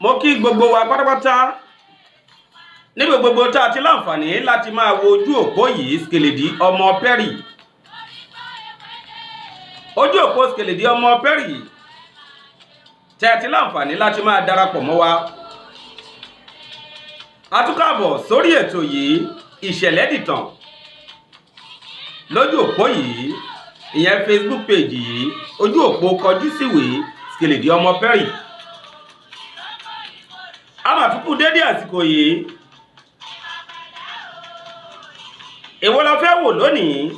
Mo kí gbogbo wa pátápátá níbi gbogbo tá a ti láǹfààní láti máa wo ojú òpó yìí, Skeledi ọmọ Perry. Ojú òpó Skeledi ọmọ Perry tẹ́ ẹ ti láǹfààní láti máa darapọ̀ mọ́ wa. A tún káàbọ̀ sórí ètò yìí, Ìṣẹ̀lẹ̀ Dìtàn, lójú òpó yìí, ìyẹn Facebook page yìí, ojú òpó kọjú síwèé Skeledi ọmọ Perry. A máa tún kú dédé àsìkò yìí. Èwo la fẹ́ wò lónìí?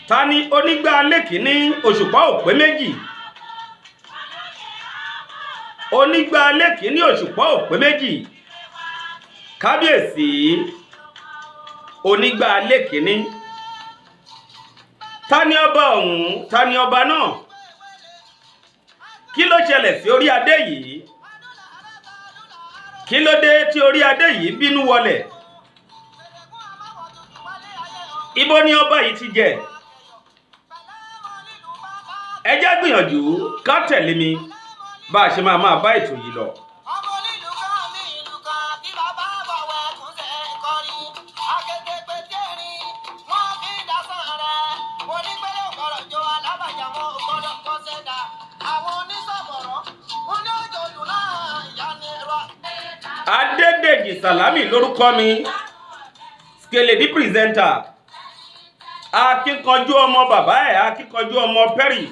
Ta ni onígbà lẹ́kìíní Òṣùpá òpé méjì? Onígbà lẹ́kìíní Òṣùpá òpé méjì. Kábíyèsí onígbà lẹ́kìíní. Ta ni ọba ọ̀hún? Ta ni ọba náà? Kí ló ṣẹlẹ̀ sí orí adé yìí? Kí ló dé tí orí adé yìí bínú wọlẹ̀? Ibo ni ọba yìí ti jẹ? Ẹ jẹ́ gbìyànjú ká tẹ̀lé mi bá a ṣe máa máa bá ètò yìí lọ. Adédèjì Sàlámì lórúkọ mi, Skeledi presenter, akíkanjú ọmọ bàbá ẹ̀, akíkanjú ọmọ Perry.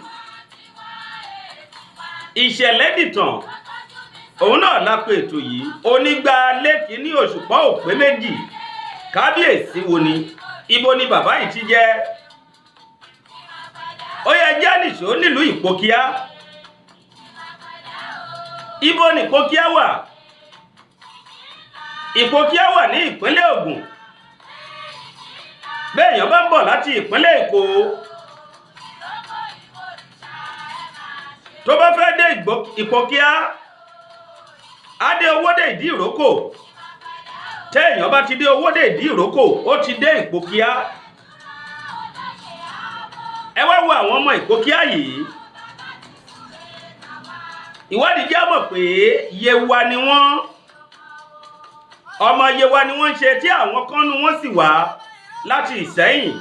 Ìṣẹ̀lẹ̀ dìtàn òun náà lápò ètò yìí. Onígbà lẹ́kìíní Òṣùpá òpé méjì. Kábíyèsí wo ni? Ibo ni bàbá yìí ti jẹ́? Ó yẹ jẹ́ nìṣó nílùú Ìpókíà. Ibo ni Ìpókíà wà? Ìpókíà wà ní ìpínlẹ̀ Ògùn. Béèyàn bá ń bọ̀ láti ìpínlẹ̀ Èkó tó bá fẹ́ dé Ìpókíà, á dé Owódé Ìdí Ìrókò. Téèyàn bá ti dé Owódé Ìdí Ìrókò, ó ti dé Ìpókíà. Ẹ wá wo àwọn ọmọ Ìpókíà yìí. Ìwádìí jẹ́ mọ̀ pé Yewa ni wọ́n, ọmọ Yewa ni wọ́n ń ṣe, tí àwọn kan nu wọ́n sì wá láti Ìsẹ́yìn.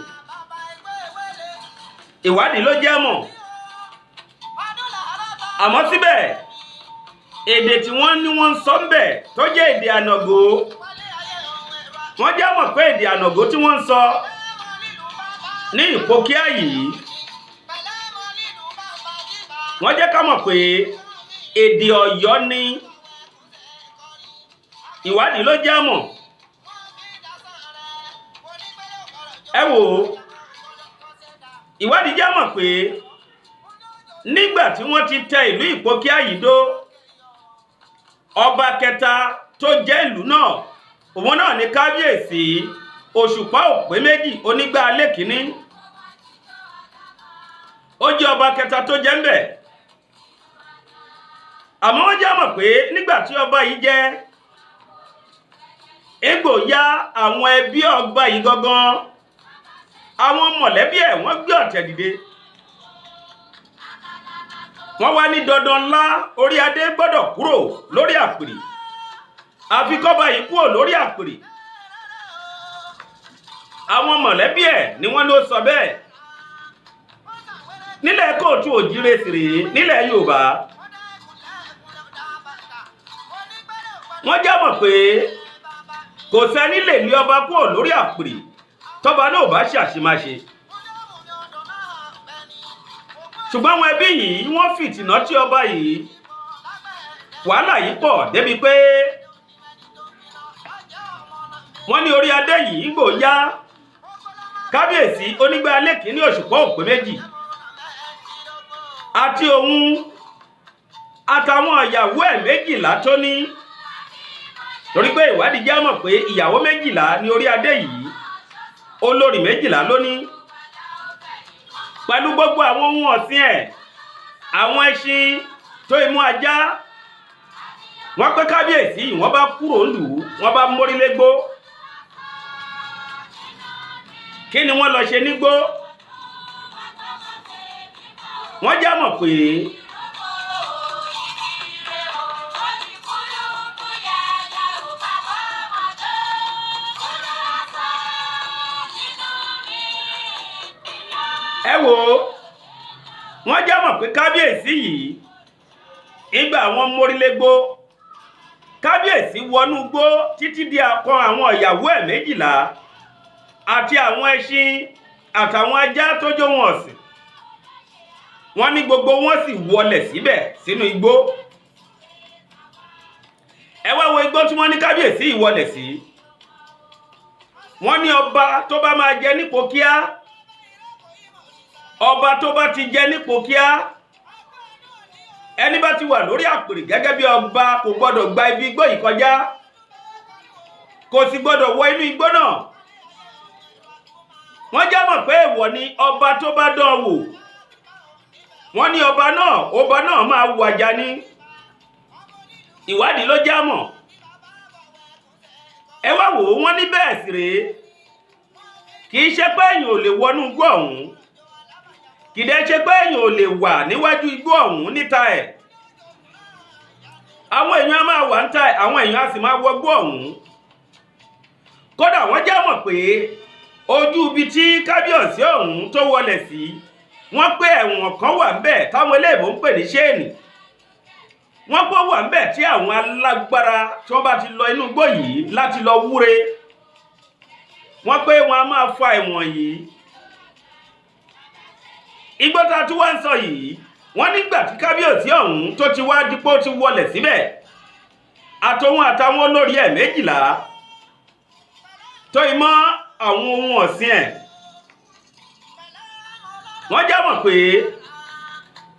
Ìwádìí ló jẹ́ mọ̀. Àmọ́ síbẹ̀, èdè tí wọ́n ní wọ́n ń sọ ń bẹ̀ tó jẹ́ èdè Ànàgó, wọ́n jẹ́ mọ̀ pé èdè Ànàgó tí wọ́n ń sọ ní Ìpókíà yìí, wọ́n jẹ́ ká mọ̀ pé èdè Ọ̀yọ́ ni. Ìwádìí ló jẹ́ mọ̀. Ẹ wò ó, ìwádìí jẹ́ mọ̀ pé nígbà tí wọ́n ti tẹ ìlú Ìpókíà yìí dó, ọba kẹta tó jẹ́ ìlú náà, òun náà ní kábíyèsí Òṣùpá òpé méjì onígbà lẹ́kìíní. Ó jẹ́ ọba kẹta tó jẹ́ ń bẹ̀. Àmọ́ wọ́n jẹ́ mọ̀ pé nígbà tí ọba yìí jẹ́, egbò ya àwọn ẹbí ọba yìí gangan, àwọn mọ̀lẹ́bí ẹ̀, wọ́n gbé ọ̀tẹ̀ dìde. Wọ́n wá ní dandan ńlá, orí adé gbọ́dọ̀ kúrò lórí àpèrè, àfi kọ́ba yìí kúrò lórí àpèrè. Àwọn mọ̀lẹ́bí ẹ̀ ni wọ́n ló sọ bẹ́ẹ̀. Nílẹ̀ kóòtù òjíire sì rèé, nílẹ̀ Yorùbá, wọ́n já mọ̀ pé kò sẹ́ni lè lé ọba kúrò lórí àpèrè tọ́ba náà bá ṣàṣemáṣe. Ṣùgbọ́n àwọn ẹbí yìí wọ́n fìtìnà tí ọba yìí. Wàhálà yìí pọ̀ débi pé wọ́n ní orí adé yìí ń gbò yá. Kábíyèsí onígbà lẹ́kìíní Òṣùpá òpé méjì àti òun àtàwọn ìyàwó ẹ̀ méjìlá tó ní, torí pé ìwádìí jẹ́ mọ̀ pé ìyàwó méjìlá ní orí adé yìí, olórí méjìlá ló ní, pẹ̀lú gbogbo àwọn ohun ọ̀sìn ẹ̀, àwọn ẹṣin tó imú ajá. Wọ́n pé kábíyèsí wọ́n bá kúrò ńlùú, wọ́n bá mórílégbó. Kí ni wọ́n lọ ṣe nígbó? Wọ́n já mọ̀ pé Ẹ wò ó, wọ́n já mọ̀ pé kábíyèsí yìí, ìgbà àwọn mórílégbó, kábíyèsí wọnú gbó títí di akọ àwọn ìyàwó ẹ̀ 12 àti àwọn ẹṣin àtàwọn ajá tó jó wọn ọ̀sìn. Wọ́n ní gbogbo wọn sì wọlẹ̀ síbẹ̀ sínú igbó. Ẹ wá wo igbó tí wọ́n ní kábíyèsí yìí wọlẹ̀ sí. Wọ́n ní ọba tó bá máa jẹ nípò kíá, ọba tó bá ti jẹ nípò kíá, ẹni bá ti wà lórí àpèrè gẹ́gẹ́ bí ọba kò gbọ́dọ̀ gba ibi igbó yìí kọjá, kò sì gbọ́dọ̀ wọ inú igbó náà. Wọ́n já mọ̀ pé èèwọ̀ ni ọba tó bá dán wò. Wọ́n ní ọba náà máa wàjà ní. Ìwádìí ló já mọ̀. Ẹ wá wò ó, wọ́n ní bẹ́ẹ̀ sì rèé, kì í ṣe pé èèyàn ò lè wọnú igbó ọ̀hún, kì í dẹ́ ṣe pé èèyàn ò lè wà níwájú igbó ọ̀hún níta ẹ̀. Àwọn èèyàn á máa wà níta ẹ̀, àwọn èèyàn á sì máa wọgbó ọ̀hún. Kódà wọ́n já mọ̀ pé ojú ibi tí kábíyèsí ọ̀hún tó wọlẹ̀ sí, wọ́n pé ẹ̀wọ̀n kan wà ńbẹ̀ táwọn eléèbó ń pè ní chain. Wọ́n pọ̀ wà ńbẹ̀ tí àwọn alágbára tí wọ́n bá ti lọ inú igbó yìí láti lọ wúre, wọ́n pé wọ́n á máa fa ẹ̀wọ̀n yìí. Igbó tá a tún wá ń sọ yìí, wọ́n nígbà tí kábíyèsí ọ̀hún tó ti wá dípò ti wọlẹ̀ síbẹ̀, àtòun àtàwọn olórí ẹ̀ 12 tó imọ́ àwọn ohun ọ̀sìn ẹ̀, wọ́n já mọ̀ pé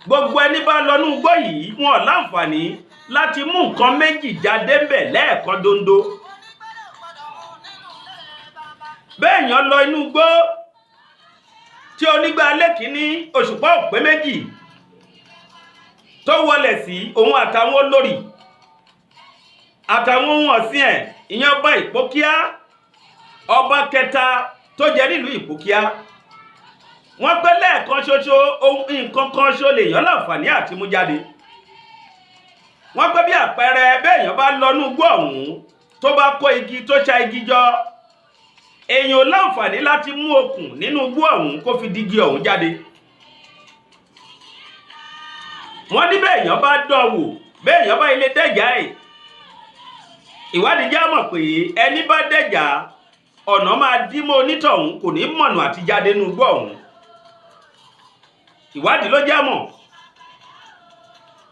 gbogbo ẹni bá lọ nú igbó yìí, wọn ò láǹfààní láti mú nǹkan méjì jáde ńbẹ̀ lẹ́ẹ̀kan dondo. Bẹ́ẹ̀ yàn lọ inú igbó tí onígbà lẹ́kìíní òṣùpá òpé méjì tó wọlẹ̀ sí, òun àtàwọn olórí àtàwọn ohun ọ̀sìn ẹ̀, ìyẹn ọba Ìpókíá, ọba kẹta tó jẹ nílùú Ìpókíá, wọ́n pé lẹ́ẹ̀kan ṣoṣo, ohun nǹkan kan ṣo lè yàn láǹfààní àti mú jáde. Wọ́n pé bí àpẹẹrẹ, béèyàn bá lọ nú igbó ọ̀hún tó bá kó igi, tó ṣa igi jọ, èèyàn ò láǹfààní láti mú okùn nínú igbó ọ̀hún kó fi dígi ọ̀hún jáde. Wọ́n ní béèyàn bá dán wò, béèyàn bá ilé dẹ́jà ẹ̀, ìwádìí já mọ̀ pé ẹni bá dẹ́jà, ọ̀nà máa dí mọ́ onítọ̀hún, kò ní mọ̀nà àti jáde nínú igbó ọ̀hún. Ìwádìí ló já mọ̀.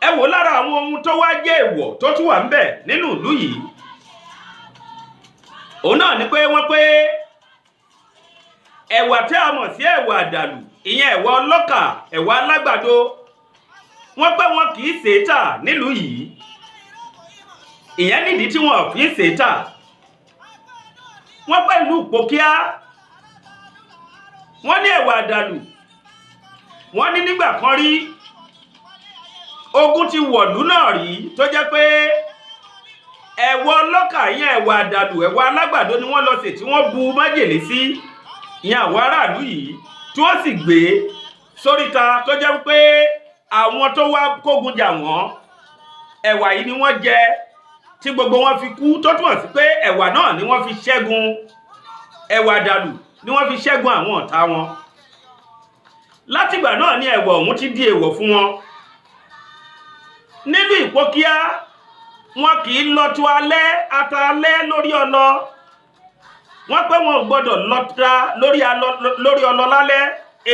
Ẹ wò lára àwọn ohun tó wá jẹ́ èèwọ̀ tó tún wà ńbẹ̀ nínú ìlú yìí, òun náà ni pé wọ́n pé ẹ̀wà tí a mọ̀ sí ẹ̀wà àdàlù, ìyẹn ẹ̀wà ọlọ́kà, ẹ̀wà alágbàdo, wọ́n pé wọn kì í ṣe é tà nílùú yìí. Ìyẹn nídìí tí wọn fi ń ṣe é tà. Wọ́n pé ìlú Ìpókíá, wọ́n ní ẹ̀wà àdàlù, wọ́n ní nígbà kan rí, ogun ti wọ̀lú náà rí tó jẹ́ pé ẹ̀wà ọlọ́kà, ìyẹn ẹ̀wà àdàlù, ẹ̀wà alágbàdo ni wọ́n lọ sè tí wọ́n bu májèlé sí, ìyẹn àwọn aráàlú yìí, tí wọ́n sì gbé sóríta, tó jẹ́ pé àwọn tó wá kógun jà wọ́n, ẹ̀wà yìí ni wọ́n jẹ tí gbogbo wọn fi kú, tó túmọ̀ sí pé ẹ̀wà náà ni wọ́n fi ṣẹ́gun, ẹ̀wà àdàlù ni wọ́n fi ṣẹ́gun àwọn ọ̀tá wọn. Látìgbà náà ni ẹ̀wà ọ̀hún ti di èèwọ̀ fún wọn nílùú Ìpókíá. Wọn kì í lọ́tọ̀ alẹ́ ata alẹ́ lórí ọlọ. Wọ́n pé wọn ò gbọ́dọ̀ lọ́ta lórí ọlọ lálẹ́,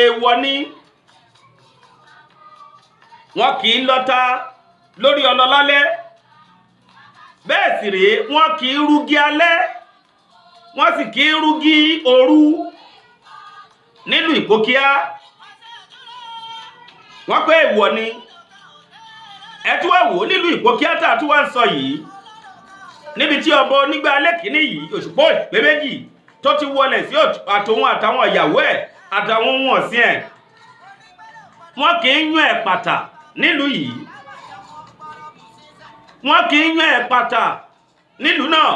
èèwọ̀ ni. Wọn kì í lọ́ta lórí ọlọ lálẹ́. Bẹ́ẹ̀ sì rèé, wọn kì í rúgi alẹ́, wọ́n sì kì í rúgi òru nílùú Ìpókíá. Wọ́n pé èèwọ̀ ni. Ẹ tún wá wò ó nílùú Ìpókíá tá a tún wá ń sọ yìí, níbi tí ọba onígbà alẹ́ kìíní yìí, Òṣùpá òpé méjì, tó ti wọlẹ̀ sí, àtòun àtàwọn ìyàwó ẹ̀ àtàwọn ohun ọ̀sìn ẹ̀, wọ́n kì í yún ẹ̀pàtà nílùú yìí. Wọ́n kì í yún ẹ̀pàtà nílùú náà.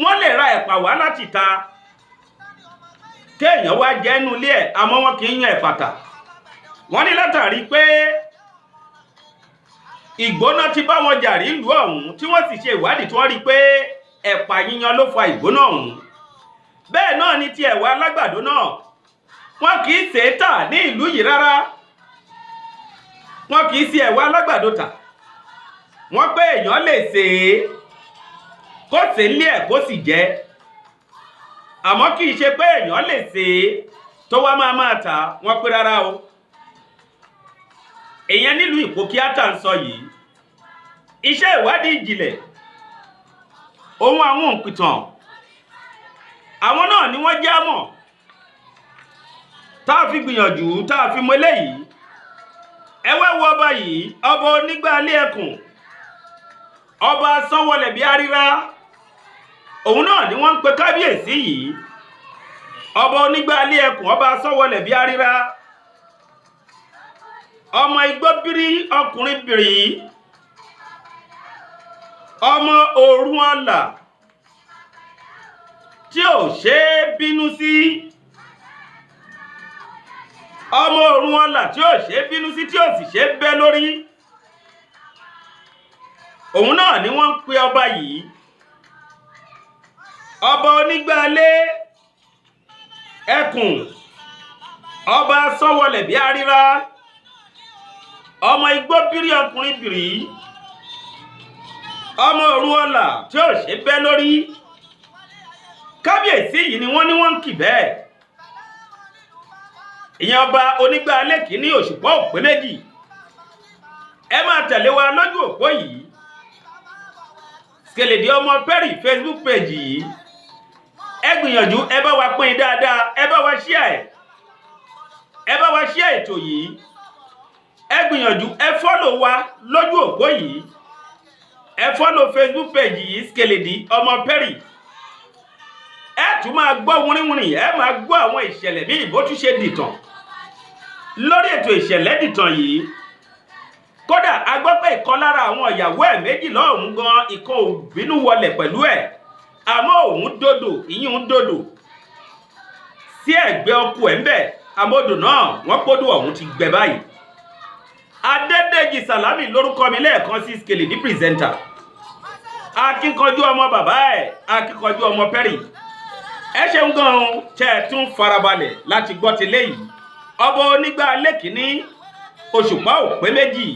Wọ́n lè ra ẹ̀pà wá láti ta kéèyàn wá jẹ inú ilé ẹ̀, àmọ́ wọ́n kì í yún ẹ̀pàtà. Wọ́n ní látàrí pé ìgbóná ti bá wọn jà rí ìlú ọ̀hún, tí wọ́n sì ṣe ìwádìí, tí wọ́n rí pé ẹ̀pà yíyan ló fa ìgbóná ọ̀hún. Bẹ́ẹ̀ náà ni ti ẹ̀wà alágbàdo náà. Wọn kì í ṣe é tà ní ìlú yìí rárá. Wọn kì í ṣe ẹ̀wà alágbàdo tà. Wọ́n pé èèyàn lè ṣe é, kó ṣe é lé ẹ̀, kó sì jẹ́, àmọ́ kì í ṣe pé èèyàn lè ṣe é tó wá máa tà. Wọ́n pé rárá o. Èèyàn nílùú Ìpókíà tá ń sọ yìí, iṣẹ́ ìwádìí ìjìnlẹ̀ ohun àwọn òǹpìtàn, àwọn náà ni wọ́n já mọ̀ tá a fi gbìyànjú, tá a fi mọ eléyìí. Ẹ wá wo ọba yìí, ọba onígbàálé ẹkùn, ọba sanwó-ọlẹ̀ bíi aríra, òun náà ni wọ́n ń pe kábíyèsí yìí. Ọba onígbàálé ẹkùn, ọba sanwó-ọlẹ̀ bíi aríra, ọmọ igbó bírí, ọkùnrin bìrì, ọmọ òrùn ọ̀là tí ò ṣe é bínú sí, ọmọ òrùn ọ̀là tí ò ṣe é bínú sí, tí ò sì ṣe é bẹ́ lórí, òun náà ni wọ́n ń pe ọba yìí. Ọba onígbàálé ẹkùn, ọba sọwọlẹ̀ bí aríra, ọmọ igbó bírí, ọkùnrin bìrì, ọmọ òrùn ọ̀là tí ò ṣe bẹ́ lórí. Kábíyèsí yìí ni wọ́n ní wọ́n ń kì bẹ́ẹ̀. Ìyẹn ọba onígbàálé kìíní Òṣùpá òpé méjì. Ẹ máa tẹ̀lé wa lójú òpó yìí, Skeledi ọmọ Perry Facebook page yìí. Ẹ gbìyànjú, ẹ bá wa pín in dáadáa, ẹ bá wa share ẹ, ẹ bá wa share ètò yìí. Ẹ gbìyànjú, ẹ follow wa lójú òpó yìí, ẹ follow Facebook page yìí, Skeledi ọmọ Perry. Ẹ tún máa gbọ́ wúrínwúrìn, ẹ máa gbọ́ àwọn ìṣẹ̀lẹ̀ bí ìbò tún ṣe dìtàn lórí ètò ìṣẹ̀lẹ̀ dìtàn yìí. Kódà, a gbọ́ pé ìkan lára àwọn ìyàwó ẹ̀ méjì lọ́hùn gan, ìkan ò bínú wọlẹ̀ pẹ̀lú ẹ̀, àmọ́ òun dòdò, ìyún dòdò sí ẹ̀gbẹ́ ọkọ ẹ̀ ń bẹ̀. Amódò náà, wọ́n pódò ọ̀hún ti gbẹ báyìí. Adédèjì Sàlámì lórúkọ mi lẹ́ẹ̀kan sí, Skeledi presenter, akíkanjú ọmọ bàbá ẹ̀, akíkanjú ọmọ Perry. Ẹ ṣeun gan-an tẹ́ ẹ tún farabalẹ̀ láti gbọ́ ti léyìí. Ọba onígbà lẹ́kìnní, Òṣùpá ò pé méjì.